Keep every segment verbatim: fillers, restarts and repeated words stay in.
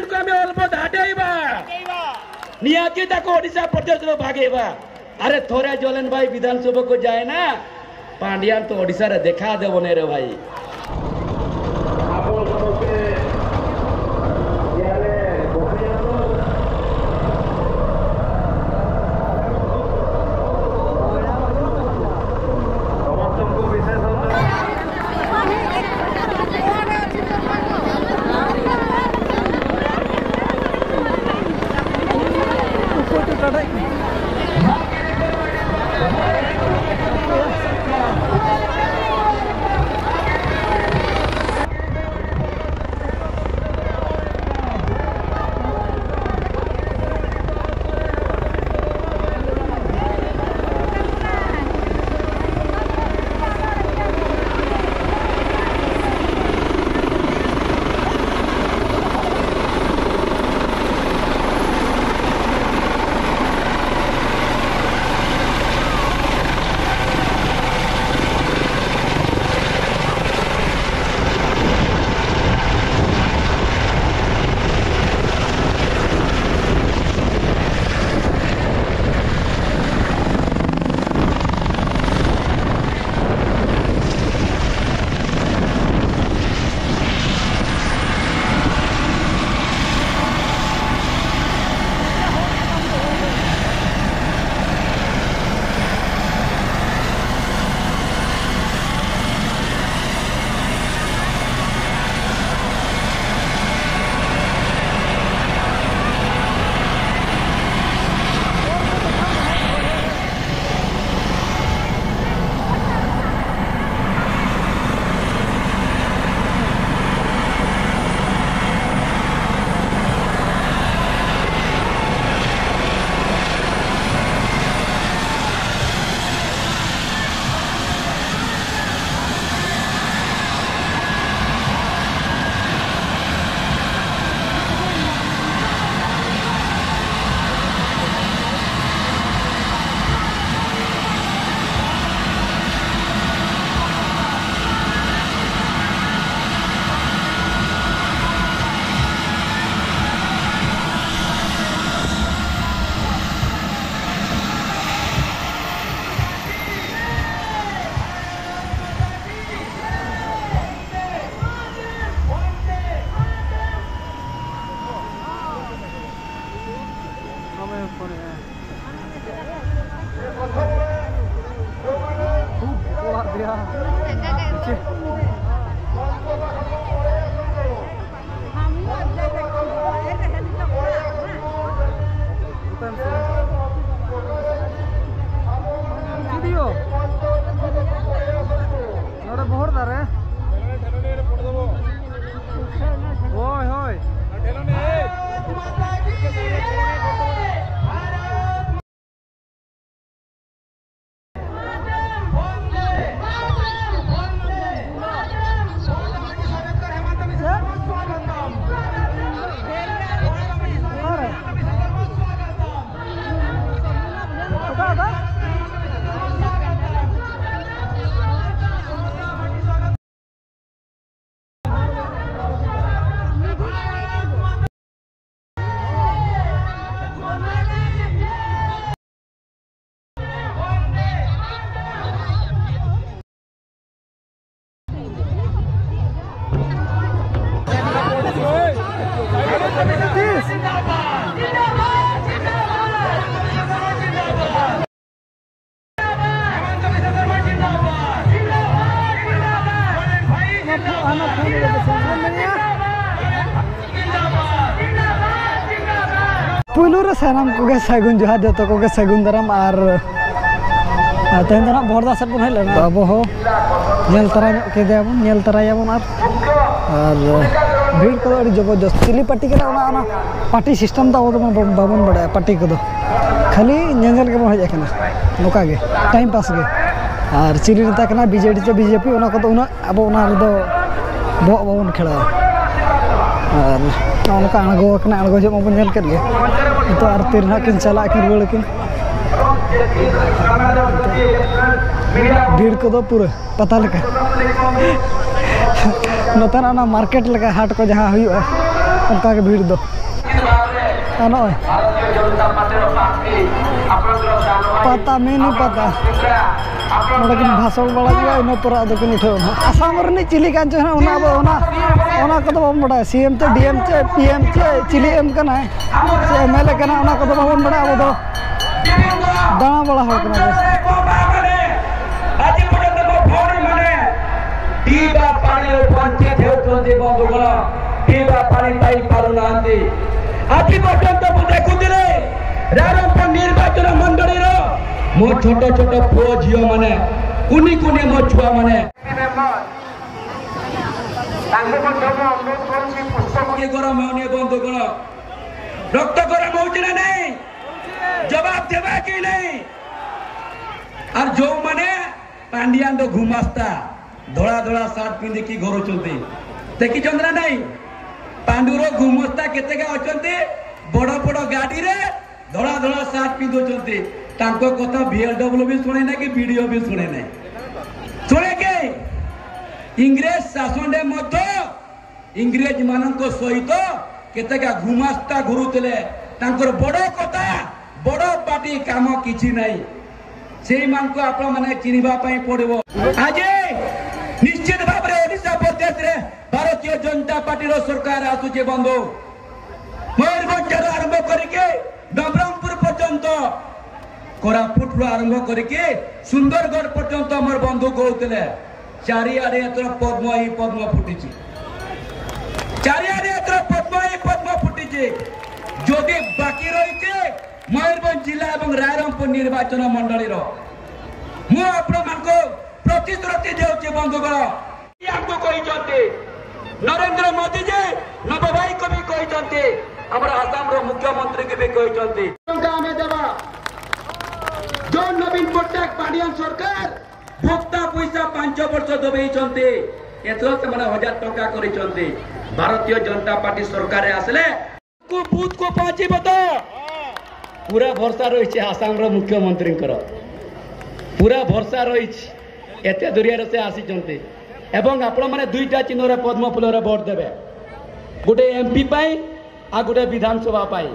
ᱠᱚ ᱟᱢᱮ ᱚᱞ ᱵᱚ ᱫᱟᱰᱮᱭ ᱵᱟ᱾ ᱱᱤᱭᱟᱹ ᱠᱤ ᱛᱟᱠᱚ ᱳᱰᱤᱥᱟ ᱯᱨᱚᱫᱮᱥ ᱨᱮ ᱵᱷᱟᱜᱮ ᱵᱟ᱾ ᱟᱨᱮ ᱛᱷᱚᱨᱮ ᱡᱚᱞᱮᱱ ᱵᱟᱭ ᱵᱤᱫᱷᱟᱱ ᱥᱚᱵᱷᱟ ᱠᱚ ᱡᱟᱭᱱᱟ᱾ ᱯᱟᱸᱰᱤᱭᱟᱱ ᱛᱚ ᱳᱰᱤᱥᱟ ᱨᱮ ᱫᱮᱠᱷᱟ ᱫᱮᱵᱚᱱᱮ ᱨᱮ ᱵᱷᱟᱭ᱾ खूब बोला दिया। पीछे। ᱪᱮᱫ ᱦᱩᱭᱩᱜ? ᱱᱚᱰᱮ ᱵᱚᱦᱚᱲ ᱫᱟᱨᱮ᱾ ᱦᱳᱭ, ᱦᱳᱭ᱾ ᱯᱩᱭᱞᱩ ᱨᱮ ᱥᱟᱱᱟᱢ ᱠᱚᱜᱮ ᱥᱟᱹᱜᱩᱱ ᱡᱚᱦᱟᱨ, ᱡᱚᱛᱚ ᱠᱚᱜᱮ ᱥᱟᱹᱜᱩᱱ ᱫᱟᱨᱟᱢ᱾ ᱟᱨ, ᱟᱨ ᱛᱮᱦᱮᱧ ᱫᱚ ᱱᱟᱦᱟᱜ ᱵᱚᱦᱚᱲᱫᱟ ᱥᱮᱫ ᱵᱚᱱ ᱦᱮᱡ ᱞᱮᱱᱟ, ᱟᱵᱚ ᱦᱚᱸ ᱧᱮᱞ ᱛᱟᱨᱟ ᱧᱚᱜ ᱠᱮᱫᱮᱭᱟᱵᱚᱱ, ᱧᱮᱞ ᱛᱟᱨᱟᱭᱟᱵᱚᱱ᱾ ᱟᱨ, ᱟᱨ ᱵᱷᱤᱲ ᱠᱚᱫᱚ ᱟᱹᱰᱤ ᱡᱚᱵᱚᱨᱡᱚᱥᱛ᱾ ᱪᱤᱞᱤ ᱯᱟᱨᱴᱤ ᱠᱟᱱᱟ ᱚᱱᱟ, ᱚᱱᱟ ᱯᱟᱨᱴᱤ ᱥᱤᱥᱴᱮᱢ ᱫᱚ ᱟᱵᱚ ᱫᱚ ᱵᱟᱵᱚᱱ ᱵᱟᱵᱚᱱ ᱵᱟᱰᱟᱭᱟ᱾ ᱯᱟᱨᱴᱤ ᱠᱚᱫᱚ ᱠᱷᱟᱹᱞᱤ ᱧᱮᱧᱮᱞ ᱜᱮᱵᱚᱱ ᱦᱮᱡ ᱟᱠᱟᱱᱟ, ᱱᱚᱝᱠᱟ ᱜᱮ ᱴᱟᱭᱤᱢ ᱯᱟᱥ ᱜᱮ᱾ ᱟᱨ ᱪᱤᱞᱤ ᱱᱮᱛᱟ ᱠᱟᱱᱟ, ᱵᱤᱡᱮᱰᱤ ᱪᱮ ᱵᱤᱡᱮᱯᱤ, ᱚᱱᱟ ᱠᱚᱫᱚ ᱩᱱᱟᱹᱜ ᱟᱵᱚ ᱚᱱᱟ ᱨᱮᱫᱚ ᱵᱚᱦᱚᱜ ᱵᱟᱵᱚᱱ ᱠᱷᱮᱲᱟᱣᱟ᱾ ᱟᱨ ᱱᱚᱜᱼᱚ ᱱᱚᱝᱠᱟ ᱟᱬᱜᱚ ᱟᱠᱟᱱᱟ, ᱟᱬᱜᱚ ᱡᱚᱦᱚᱜ ᱢᱟᱵᱚᱱ ᱧᱮᱞ ᱠᱮᱫ ᱜᱮ᱾ ᱱᱤᱛᱚᱜ ᱟᱨ ᱛᱤ ᱨᱮ ᱱᱟᱦᱟᱜ ᱠᱤᱱ ᱪᱟᱞᱟᱜ ᱟᱹᱠᱤᱱ, ᱨᱩᱣᱟᱹᱲ ᱟᱹᱠᱤᱱ᱾ ᱵᱷᱤᱲ ᱠᱚᱫᱚ ᱯᱩᱨᱟᱹ ᱯᱟᱛᱟ ᱞᱮᱠᱟ᱾ ᱱᱚᱛᱮᱱᱟᱜ ᱚᱱᱟ ᱢᱟᱨᱠᱮᱴ ᱞᱮᱠᱟ, ᱦᱟᱴ ᱠᱚ ᱡᱟᱦᱟᱸ ᱦᱩᱭᱩᱜᱼᱟ, ᱚᱱᱠᱟ ᱜᱮ ᱵᱷᱤᱲ ᱫᱚ᱾ ᱟᱨ ᱱᱚᱜᱼᱚᱭ ᱯᱟᱛᱟ, ᱢᱤᱱᱤ ᱯᱟᱛᱟ᱾ ᱱᱚᱰᱮ ᱠᱤᱱ ᱵᱷᱟᱥᱚᱱ ᱵᱟᱲᱟ ᱠᱮᱫᱟ, ᱤᱱᱟᱹ ᱯᱚᱨᱮ ᱟᱫᱚ ᱠᱤᱱ ᱩᱴᱷᱟᱹᱣ ᱮᱱᱟ᱾ ᱟᱥᱟᱢ ᱨᱤᱱᱤᱡ ᱪᱤᱞᱤ ᱠᱟᱱ ᱪᱚ ᱦᱟᱸᱜ, ᱚᱱᱟ ᱟᱵᱚ ᱚᱱᱟ, ᱚᱱᱟ ᱠᱚᱫᱚ ᱵᱟᱵᱚᱱ ᱵᱟᱰᱟᱭᱟ᱾ ᱥᱤ ᱮᱢ ᱪᱮ ᱰᱤ ᱮᱢ ᱪᱮ ᱯᱤ ᱮᱢ ᱪᱮ ᱪᱤᱞᱤ ᱮᱢ ᱠᱟᱱᱟᱭ ᱥᱮ ᱮᱢ ᱮᱞ ᱮ ᱠᱟᱱᱟᱭ, ᱚᱱᱟ ᱠᱚᱫᱚ ᱵᱟᱵᱚᱱ ᱵᱟᱰᱟᱭᱟ᱾ ᱟᱵᱚ ᱫᱚ ᱫᱟᱬᱟ ᱵᱟᱲᱟ ᱦᱚᱲ ᱠᱟᱱᱟ ᱵᱚᱱ᱾ ଆଜି ପର୍ଯ୍ୟନ୍ତ ମୋ ଭଉଣୀମାନେ ପିଇବା ପାଣିର ବଞ୍ଚିତ ହେଉଛନ୍ତି ବନ୍ଧୁଗଣ, ପିଇବା ପାଣି ପାଇପାରୁନାହାନ୍ତି। ଆଜି ପର୍ଯ୍ୟନ୍ତ ମୁଁ ଦେଖୁଥିଲି ରାଇରଙ୍ଗପୁର ନିର୍ବାଚନ ମଣ୍ଡଳୀର ମୋ ଛୋଟ ଛୋଟ ପୁଅ ଝିଅମାନେ, କୁନି କୁନି ମୋ ଛୁଆମାନେ ତାଙ୍କୁ ମଧ୍ୟ ମୁଁ ଅନୁରୋଧ କରୁଛି, ପୁଷ୍ପ କିଏ ଗରମ ହେଉନି ବନ୍ଧୁଗଣ, ରକ୍ତ ଗରମ ହଉଛି ନା ନାଇଁ? ଜବାବ ଦେବା କି ନାଇଁ? ଆର୍ ଯୋଉମାନେ ପାଣ୍ଡିଆନର ଗୁମାସ୍ତା ଧଳା ଧଳା ସାର୍ଟ ପିନ୍ଧିକି ଘୁରୁଛନ୍ତି, ଦେଖିଛନ୍ତି ନା ନାଇଁ? ପାଣ୍ଡୁର ଗୁମାସ୍ତା କେତେକା ଅଛନ୍ତି, ବଡ଼ ବଡ଼ ଗାଡ଼ିରେ ଧଳା ଧଳା ସାର୍ଟ ପିନ୍ଧୁଛନ୍ତି। ତାଙ୍କ କଥା ଭି ଏଲ୍ ଡବ୍ଲ୍ୟୁ ବି ଶୁଣେ ନାହିଁ କି ବି ଡି ଓ ବି ଶୁଣେ ନାହିଁ। ଶୁଣେ କି? ଇଂରେଜ ଶାସନରେ ମଧ୍ୟ ଇଂରେଜମାନଙ୍କ ସହିତ କେତେକା ଗୁମାସ୍ତା ଘୁରୁଥିଲେ। ତାଙ୍କର ବଡ଼ କଥା, ବଡ଼ ପାଟି, କାମ କିଛି ନାହିଁ। ସେଇମାନଙ୍କୁ ଆପଣମାନେ ଚିହ୍ନିବା ପାଇଁ ପଡ଼ିବ। ଆଜି ନିଶ୍ଚିତ ଭାବରେ ଓଡ଼ିଶା ପ୍ରଦେଶରେ ଭାରତୀୟ ଜନତା ପାର୍ଟିର ସରକାର ଆସୁଛି ବନ୍ଧୁ। ମୟୂରଭଞ୍ଜରୁ ଆରମ୍ଭ କରିକି ନବରଙ୍ଗପୁର ପର୍ଯ୍ୟନ୍ତ, କୋରାପୁଟରୁ ଆରମ୍ଭ କରିକି ସୁନ୍ଦରଗଡ଼ ପର୍ଯ୍ୟନ୍ତ ଆମର ବନ୍ଧୁ କହୁଥିଲେ, ଚାରିଆଡ଼େ ଏଥର ପଦ୍ମ ହିଁ ପଦ୍ମ ଫୁଟିଛି। ଚାରିଆଡ଼େ ଏଥର ପଦ୍ମ ହିଁ ପଦ୍ମ ଫୁଟିଛି। ଯଦି ବାକି ରହିଛି ମୟୂରଭଞ୍ଜ ଜିଲ୍ଲା ଏବଂ ରାଇରଙ୍ଗପୁର ନିର୍ବାଚନ ମଣ୍ଡଳୀର, ମୁଁ ଆପଣମାନଙ୍କୁ ପ୍ରତିଶ୍ରୁତି ଦେଉଛି ବନ୍ଧୁଗଣ। ଆମକୁ କହିଛନ୍ତି, ନରେନ୍ଦ୍ର ମୋଦି ଜୀ, ନବ ଭାଇଙ୍କୁ ବି କହିଛନ୍ତି, ଆମର ଆସାମର ମୁଖ୍ୟମନ୍ତ୍ରୀଙ୍କୁ ବି କହିଛନ୍ତି। ଟଙ୍କା ଆମେ ଦେବା। ଜନ୍ ନବୀନ ପଟ୍ଟନାୟକ ପାଣ୍ଡିଆନ ସରକାର ଭତ୍ତା ପଇସା ପାଞ୍ଚ ବର୍ଷ ଦବେଇଛନ୍ତି। ଏଥର ସେମାନେ ହଜାର ଟଙ୍କା କରିଛନ୍ତି। ଭାରତୀୟ ଜନତା ପାର୍ଟି ସରକାରରେ ଆସିଲେ କୁ ବୁଥକୁ ପହଞ୍ଚିବ ତ? ପୁରା ଭରସା ରହିଛି ଆସାମର ମୁଖ୍ୟମନ୍ତ୍ରୀଙ୍କର, ପୁରା ଭରସା ରହିଛି। ଏତେ ଦୂରିଆରେ ସେ ଆସିଛନ୍ତି ଏବଂ ଆପଣମାନେ ଦୁଇଟା ଚିହ୍ନରେ ପଦ୍ମ ଫୁଲରେ ଭୋଟ ଦେବେ, ଗୋଟେ ଏମ୍ ପି ପାଇଁ ଆଉ ଗୋଟେ ବିଧାନସଭା ପାଇଁ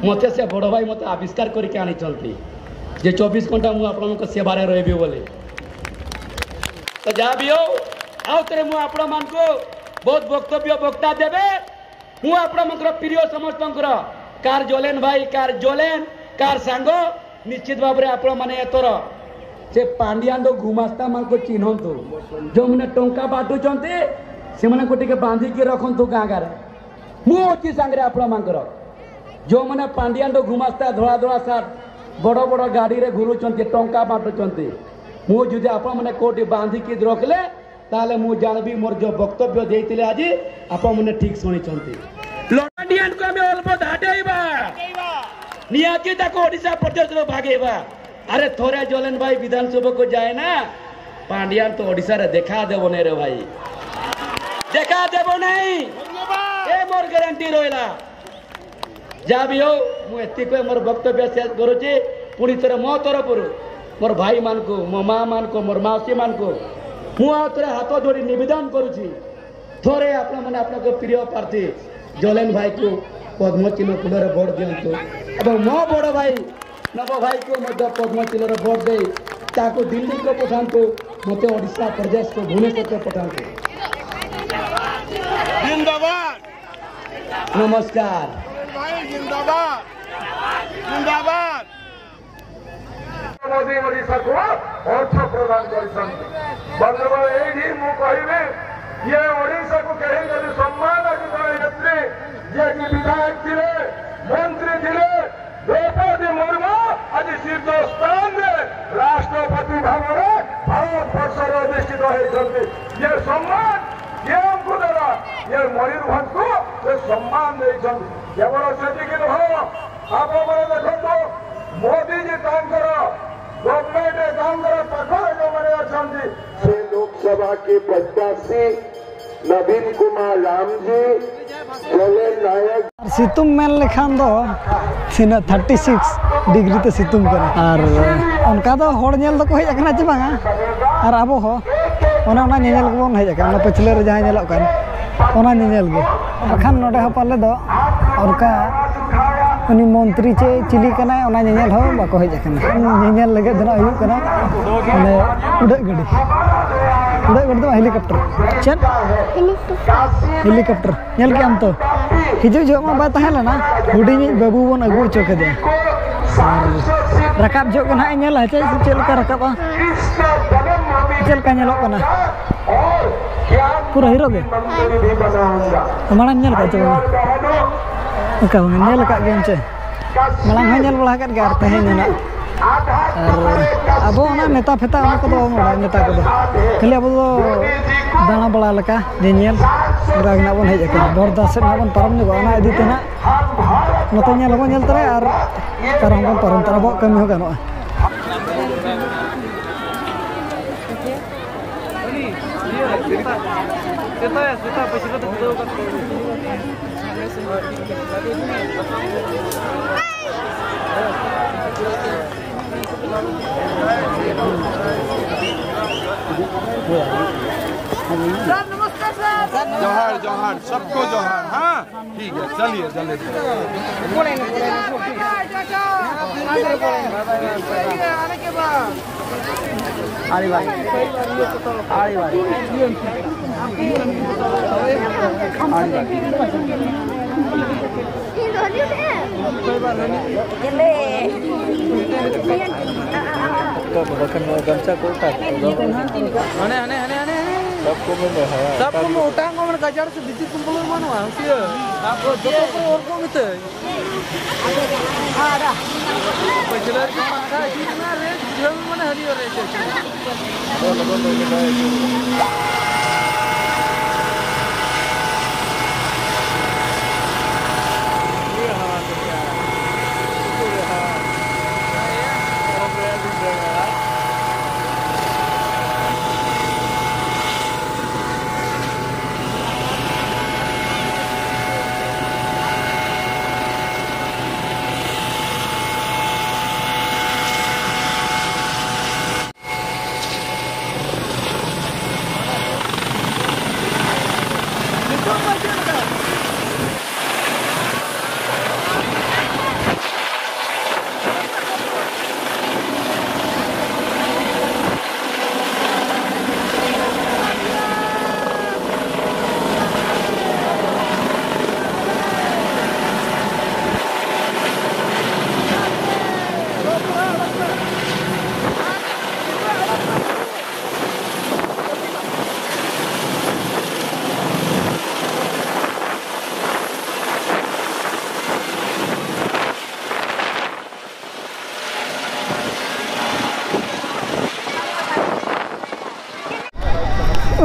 ମତେ ସେ ବଡ଼ ଭାଇ ମତେ ଆବିଷ୍କାର କରିକି ଆଣିଛନ୍ତି ଯେ ଚବିଶ ଘଣ୍ଟା ମୁଁ ଆପଣମାନଙ୍କ ସେବାରେ ରହିବି ବୋଲି। ତ ଯାହା ବି ହଉ, ଆଉ ଥରେ ମୁଁ ଆପଣମାନଙ୍କୁ ବହୁତ ବକ୍ତବ୍ୟ ବକ୍ତା ଦେବେ। ମୁଁ ଆପଣମାନଙ୍କର ପ୍ରିୟ ସମସ୍ତଙ୍କର, କାର ଜଲେନ ଭାଇ, କାର ଜଲେନ, କାର ସାଙ୍ଗ, ନିଶ୍ଚିତ ଭାବରେ ଆପଣମାନେ ଏଥର ସେ ପାଣ୍ଡିଆନର ଗୁମାସ୍ତାମାନଙ୍କୁ ଚିହ୍ନନ୍ତୁ। ଯେଉଁମାନେ ଟଙ୍କା ବାଣ୍ଟୁଛନ୍ତି, ସେମାନଙ୍କୁ ଟିକେ ବାନ୍ଧିକି ରଖନ୍ତୁ ଗାଁ ଗାଁରେ। ମୁଁ ଅଛି ସାଙ୍ଗରେ ଆପଣମାନଙ୍କର। ଯେଉଁମାନେ ପାଣ୍ଡିଆନର ଗୁମାସ୍ତା, ଧଳା ଧଳା ସାର୍ଟ, ବଡ଼ ବଡ଼ ଗାଡ଼ିରେ ଘୁରୁଛନ୍ତି, ଟଙ୍କା ବାଣ୍ଟୁଛନ୍ତି, ମୁଁ ଯଦି ଆପଣମାନେ କୋଉଠି ବାନ୍ଧିକି ରଖିଲେ, ତାହେଲେ ମୁଁ ଜାଣିବି ମୋର ଯୋଉ ବକ୍ତବ୍ୟ ଦେଇଥିଲେ ଆଜି, ଆପଣମାନେ ଠିକ୍ ଶୁଣିଛନ୍ତି। ପାଣ୍ଡିଆନକୁ ଆମେ ଅଲବତ ହଟେଇବା, ନିହାତି ତାକୁ ଓଡ଼ିଶା ପ୍ରଦେଶରୁ ଭାଗେଇବା। ଆରେ, ଥରେ ଜଲେନ ଭାଇ ବିଧାନସଭାକୁ ଯାଏ ନା, ପାଣ୍ଡିଆନ ତ ଓଡ଼ିଶାରେ ଦେଖା ଦେବ ନାହିଁ ରେ ଭାଇ, ଦେଖା ଦେବ ନାହିଁ। ଏ ମୋର ଗ୍ୟାରେଣ୍ଟି ରହିଲା। ଯାହା ବି ହଉ, ମୁଁ ଏତିକି କହି ମୋର ବକ୍ତବ୍ୟ ଶେଷ କରୁଛି। ପୁଣି ଥରେ ମୋ ତରଫରୁ ମୋର ଭାଇମାନଙ୍କୁ, ମୋ ମାଆମାନଙ୍କୁ, ମୋର ମାଉସୀମାନଙ୍କୁ ମୁଁ ଆଉ ଥରେ ହାତ ଯୋଡ଼ି ନିବେଦନ କରୁଛି, ଥରେ ଆପଣମାନେ ଆପଣଙ୍କ ପ୍ରିୟ ପ୍ରାର୍ଥୀ ଜଲେନ ଭାଇକୁ ପଦ୍ମଚିହ୍ନ ଫୁଲରେ ଭୋଟ ଦିଅନ୍ତୁ ଏବଂ ମୋ ବଡ଼ ଭାଇ ନବ ଭାଇକୁ ମଧ୍ୟ ପଦ୍ମଚିହ୍ନରେ ଭୋଟ ଦେଇ ତାକୁ ଦିଲ୍ଲୀକୁ ପଠାନ୍ତୁ, ମୋତେ ଓଡ଼ିଶା ପ୍ରଦେଶକୁ ଭୁବନେଶ୍ୱରକୁ ପଠାନ୍ତୁ। जिंदाबाद। ନମସ୍କାର। भाई जिंदाबाद। जिंदाबाद। ମୋଦି ଓଡ଼ିଶାକୁ ଅର୍ଥ ପ୍ରଦାନ କରିଛନ୍ତି। ବନ୍ଧୁଗଣ, ଏଇଠି ମୁଁ କହିବି, ଇଏ ଓଡ଼ିଶାକୁ କେହି ଯଦି ସମ୍ମାନ ଆଜି ଜଣେ ନେତ୍ରୀ, ଯିଏକି ବିଧାୟକ ଥିଲେ, ମନ୍ତ୍ରୀ ଥିଲେ, ଦ୍ରୌପଦୀ ମୁର୍ମୁ ଆଜି ଶୀର୍ଷ ସ୍ଥାନରେ ରାଷ୍ଟ୍ରପତି ଭାବରେ ଭାରତବର୍ଷରେ ଅଧିଷ୍ଠିତ ହେଇଛନ୍ତି। ଇଏ ସମ୍ମାନ କିଏ ଆମକୁ ଦେଲା? ଇଏ ମୟୂରଭଞ୍ଜକୁ ସେ ସମ୍ମାନ ଦେଇଛନ୍ତି। କେବଳ ସେତିକି ନୁହଁ, ଆପଣମାନେ ଦେଖନ୍ତୁ, ମୋଦିଜୀ ତାଙ୍କର ଗଭର୍ଣ୍ଣମେଣ୍ଟରେ ତାଙ୍କର ପାଖରେ ଯେଉଁମାନେ ଅଛନ୍ତି, से लोकसभा के प्रत्याशी नवीन कुमार राम जी, जोलेन नायक ᱟᱨ ᱥᱤᱛᱩᱝ ᱢᱮᱱ ᱞᱮᱠᱷᱟᱱ ᱫᱚ ᱛᱤᱱᱟᱹᱜ ᱛᱷᱟᱨᱴᱤ ᱥᱤᱠᱥ ᱰᱤᱜᱽᱨᱤ ᱛᱮ ᱥᱤᱛᱩᱝ ᱠᱟᱱᱟ᱾ ᱟᱨ ᱚᱱᱠᱟ ᱫᱚ ᱦᱚᱲ ᱧᱮᱞ ᱫᱚᱠᱚ ᱦᱮᱡ ᱟᱠᱟᱱᱟ ᱪᱮ ᱵᱟᱝᱟ, ᱟᱨ ᱟᱵᱚ ᱦᱚᱸ ᱚᱱᱮ ᱚᱱᱟ ᱧᱮᱧᱮᱞ ᱜᱮᱵᱚᱱ ᱦᱮᱡ ᱟᱠᱟᱱᱟ᱾ ᱚᱱᱟ ᱯᱟᱹᱪᱷᱞᱟᱹ ᱨᱮ ᱡᱟᱦᱟᱸ ᱧᱮᱞᱚᱜ ᱠᱟᱱ, ᱚᱱᱟ ᱧᱮᱧᱮᱞ ᱜᱮ᱾ ᱟᱨᱠᱷᱟᱱ ᱱᱚᱰᱮ ᱦᱚᱸ ᱯᱟᱞᱮ ᱫᱚ ᱚᱱᱠᱟ ᱩᱱᱤ ᱢᱚᱱᱛᱨᱤ ᱪᱮ ᱪᱤᱞᱤ ᱠᱟᱱᱟᱭ, ᱚᱱᱟ ᱧᱮᱧᱮᱞ ᱦᱚᱸ ᱵᱟᱠᱚ ᱦᱮᱡ ᱟᱠᱟᱱᱟ᱾ ᱧᱮᱧᱮᱞ ᱞᱟᱹᱜᱤᱫ ᱫᱚ ᱱᱟᱜ ᱦᱩᱭᱩᱜ ᱠᱟᱱᱟ ᱢᱟᱱᱮ ᱩᱰᱟᱹᱜ ᱜᱟᱹᱰᱤ, ᱩᱰᱟᱹᱜ ᱜᱟᱹᱰᱤ ᱫᱚ ᱵᱟᱝ, ᱦᱮᱞᱤᱠᱚᱯᱴᱟᱨ᱾ ᱪᱮᱫ? ᱦᱮᱞᱤᱠᱚᱯᱴᱟᱨ᱾ ᱧᱮᱞ ᱠᱮᱜ ᱟᱢ ᱛᱚ, ᱦᱤᱡᱩᱜ ᱡᱚᱦᱚᱜ ᱢᱟ ᱵᱟᱭ ᱛᱟᱦᱮᱸ ᱞᱮᱱᱟ, ᱦᱩᱰᱤᱧᱤᱡ ᱵᱟᱹᱵᱩ ᱵᱚᱱ ᱟᱹᱜᱩ ᱦᱚᱪᱚ ᱠᱮᱫᱮᱭᱟ᱾ ᱟᱨ ᱨᱟᱠᱟᱵ ᱡᱚᱦᱚᱜ ᱜᱮ ᱱᱟᱦᱟᱜ ᱤᱧ ᱧᱮᱞᱟ, ᱪᱮᱫ, ᱪᱮᱫ ᱞᱮᱠᱟ ᱨᱟᱠᱟᱵᱼᱟ, ᱪᱮᱫ ᱞᱮᱠᱟ ᱧᱮᱞᱚᱜ ᱠᱟᱱᱟ᱾ ᱯᱩᱨᱟᱹ ᱦᱤᱨᱳ ᱜᱮ᱾ ᱢᱟᱲᱟᱝ ᱧᱮᱞ ᱠᱟᱜ ᱪᱮ ᱵᱟᱝ? ᱚᱱᱠᱟ ᱵᱟᱝ, ᱧᱮᱞ ᱟᱠᱟᱫ ᱜᱮᱭᱟᱢ ᱪᱮ? ᱢᱟᱲᱟᱝ ᱦᱚᱸ ᱧᱮᱞ ᱵᱟᱲᱟ ᱟᱠᱟᱫ ᱜᱮᱭᱟ, ᱟᱨ ᱛᱮᱦᱮᱧ ᱦᱚᱸ ᱱᱟᱜ᱾ ᱟᱨ ᱟᱵᱚ ᱚᱱᱟ ᱱᱮᱛᱟ ᱯᱷᱮᱛᱟ ᱚᱱᱟ ᱠᱚᱫᱚ ᱵᱟᱵᱚᱱ ᱵᱟᱲᱟᱭᱟ, ᱱᱮᱛᱟ ᱠᱚᱫᱚ᱾ ᱠᱷᱟᱹᱞᱤ ᱟᱵᱚ ᱫᱚ ᱫᱟᱬᱟ ᱵᱟᱲᱟ ᱞᱮᱠᱟ, ᱧᱮᱧᱮᱞ, ᱚᱱᱠᱟ ᱜᱮ ᱱᱟᱜ ᱵᱚᱱ ᱦᱮᱡ ᱟᱠᱟᱱᱟ᱾ ᱵᱚᱨᱫᱟ ᱥᱮᱫ ᱱᱟᱜ ᱵᱚᱱ ᱯᱟᱨᱚᱢ ᱧᱚᱜᱚᱜᱼᱟ, ᱚᱱᱟ ᱤᱫᱤ ᱛᱮ ᱱᱟᱜ ᱱᱚᱛᱮ ᱧᱮᱞ ᱦᱚᱸᱵᱚᱱ ᱧᱮᱞ ᱛᱚᱨᱟᱭᱟ ᱟᱨ ᱯᱟᱨᱚᱢ ᱦᱚᱸᱵᱚᱱ ᱯᱟᱨᱚᱢ ᱛᱚᱨᱟᱭᱟ, ᱟᱵᱚᱣᱟᱜ ᱠᱟᱹᱢᱤ ᱦᱚᱸ ᱜᱟᱱᱚᱜᱼᱟ᱾ जोहार, जोहार, सबको जोहार। हाँ, ठीक है, चलिए, चलिए। अरे भाई, अरे भाई, अरे भाई। ᱚᱠᱟ ᱠᱚ ᱵᱟᱠᱷᱟᱱ ᱱᱚᱣᱟ ᱜᱟᱢᱪᱷᱟ ᱠᱚ ᱚᱠᱟ ᱠᱚ ᱫᱚ? ᱦᱟᱱᱮ, ᱦᱟᱱᱮ, ᱦᱟᱱᱮ, ᱦᱟᱱᱮ, ᱦᱟᱱᱮ᱾ ᱥᱟᱵ ᱠᱚ ᱢᱮ ᱵᱚᱭᱦᱟ᱾ ᱥᱟᱵ ᱠᱚ ᱢᱮ, ᱚᱴᱟᱝ ᱠᱚ ᱢᱮ, ᱜᱟᱡᱟᱲ ᱥᱮ ᱵᱷᱤᱛᱤᱨ ᱠᱚ ᱵᱚᱞᱚ ᱮᱢᱟᱱᱚᱜᱼᱟ, ᱦᱩᱸᱥᱤᱭᱟᱹᱨ᱾ ᱡᱚᱛᱚ ᱠᱚ ᱚᱨ ᱠᱚ ᱢᱮᱛᱟᱹᱧ᱾ ᱯᱟᱹᱪᱷᱞᱟᱹ ᱨᱮᱜᱮ ᱯᱟᱝᱠᱷᱟ ᱤᱫᱤ ᱠᱟᱱᱟ, ᱨᱮ ᱵᱩᱡᱷᱟᱹᱣ ᱢᱮ, ᱢᱟᱱᱮ ᱦᱟᱹᱨᱭᱟᱹᱲ ᱨᱮ ᱪᱮᱫ ᱪᱚᱝ᱾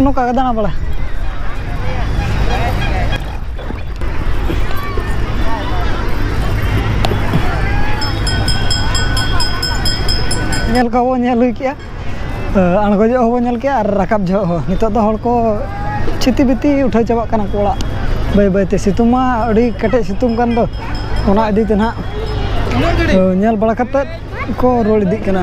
ᱱᱚᱝᱠᱟ ᱜᱮ ᱫᱟᱬᱟ ᱵᱟᱲᱟ᱾ ᱧᱮᱞ ᱠᱚᱦᱚᱸ ᱵᱚᱱ ᱧᱮᱞ ᱦᱩᱭ ᱠᱮᱜᱼᱟ, ᱟᱬᱜᱚ ᱡᱚᱦᱚᱜ ᱦᱚᱸᱵᱚᱱ ᱧᱮᱞ ᱠᱮᱜᱼᱟ ᱟᱨ ᱨᱟᱠᱟᱵ ᱡᱚᱦᱚᱜ ᱦᱚᱸ᱾ ᱱᱤᱛᱚᱜ ᱫᱚ ᱦᱚᱲ ᱠᱚ ᱪᱷᱤᱛᱤ ᱵᱤᱛᱤ ᱩᱴᱷᱟᱹᱣ ᱪᱟᱵᱟᱜ ᱠᱟᱱᱟ ᱠᱚ ᱚᱲᱟᱜ ᱵᱟᱹᱭ ᱵᱟᱹᱭ ᱛᱮ᱾ ᱥᱤᱛᱩᱝ ᱢᱟ ᱟᱹᱰᱤ ᱠᱮᱴᱮᱡ ᱥᱤᱛᱩᱝ ᱠᱟᱱ ᱫᱚ, ᱚᱱᱟ ᱤᱫᱤ ᱛᱮ ᱱᱟᱦᱟᱜ ᱧᱮᱞ ᱵᱟᱲᱟ ᱠᱟᱛᱮᱫ ᱠᱚ ᱨᱩᱣᱟᱹᱲ ᱤᱫᱤᱜ ᱠᱟᱱᱟ᱾